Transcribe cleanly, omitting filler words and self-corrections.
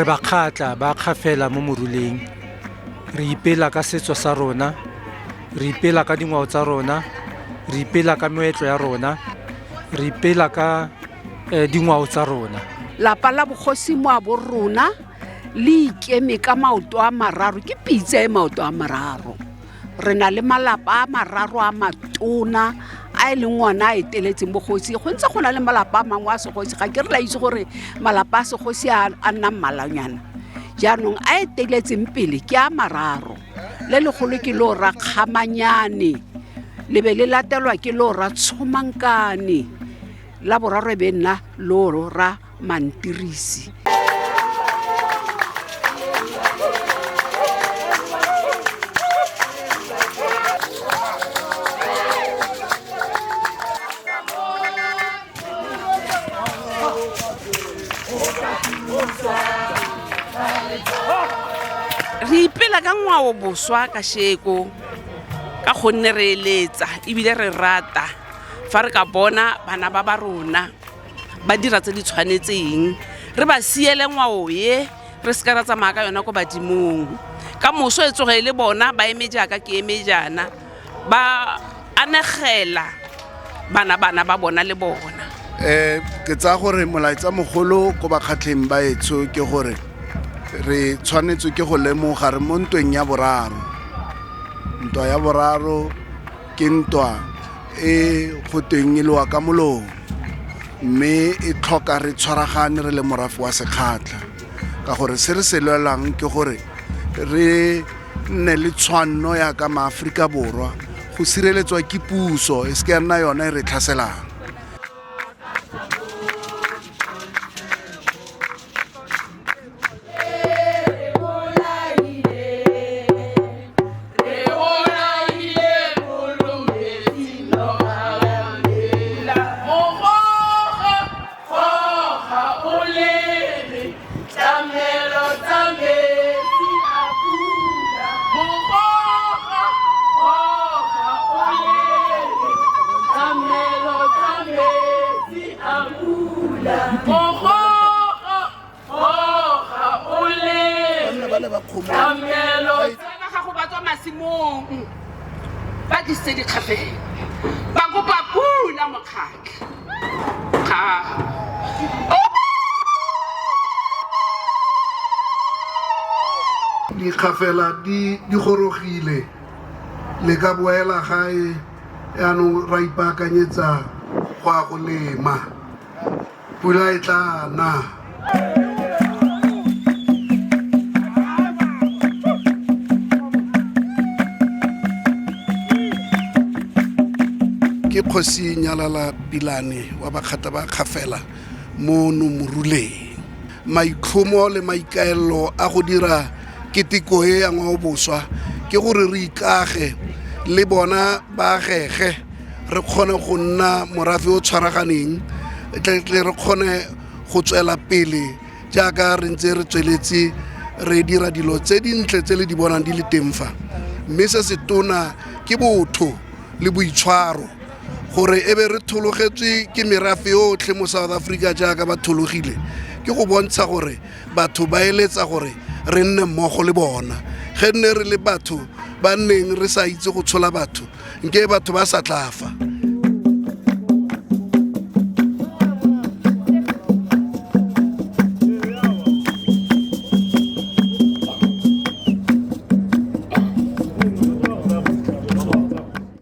Re Bakgatla ba kgafela mo moruleng. Re ipela ka setso sa rona, re ipela ka dingwao tsa rona, re ipela ka meetlo ya rona, re ipela ka dingwao tsa rona. Lapa la bogosi mo a bo rona le ikeme ka maoto a mararo, ke pitse e maoto a mararo. Re na le malapa a mararo a matona a e leng ona a eteletseng bogosi. Go ntse go na le malapa a mangwe a segosi, ga ke re la itse gore malapa a segosi a nna mmalwanyana. Jaanong a eteletseng pele ke a mararo, le legolo ke loo ra Kgamanyane, le be le latelwa ke loo ra Tshomankane, la boraro e be nna loo ra Mantirisi. Re ipela ka ngwao boswa ka sheko ka gonne re eletsa ebile re rata fa re ka bona bana ba ba rona ba dira tse di tshwanetseng, re ba siele ngwao ye, re seka ra tsamaya ka yona ko badimong. Ka moso e tsoge e le bona ba eme jaaka ke eme jaana, ba anegela bana bana ba bona le bona. Ke tsaya gore molaetsa mogolo ko Bakgatlheng ba etsho ke gore re tshwanetswe ke go lemoga re mo ntweng ya boraro. Ntwa ya boraro ke ntwa e go teng e lowa ka molomo, mme e tlhoka re tshwaragane re le morafe wa Sekgatla, ka gore se re se lwelang ke gore re nne le tshwanno yaka maAforika Borwa go sireletswa ke puso, e seke ya nna yona e re tlhaselang. Ba gago ba tswa masimong ba tlisitse dikgafela, ba kopa pula Mokgatla. Ga Dikgafela di gorogile, le ka boela gae yaanong ra ipaakanyetsa go ya go lema. Pula e tla na. Ke Kgosi Nyalala Pilane wa Bakgatla ba Kgafela mono Moruleng. Maitlhomo le maikaelelo a go dira keteko e ya ngwaoboswa ke gore re ikage le bona ba agege, re kgone go nna morafe o tshwaraganeng, tle re kgone go tswela pele jaaka re ntse re tsweletse re dira dilo tse dintle tse le di bonang di le teng fa. Mme se se tona ke botho le boitshwaro, gore e be re thologetswe ke merafe yotlhe mo South Africa jaaka ba thologile, ke go bontsha gore batho ba eletsa gore re nne mmogo le bona. Ge nne re le batho ba nneng re sa itse go tshola batho, nke batho ba sa tla fa.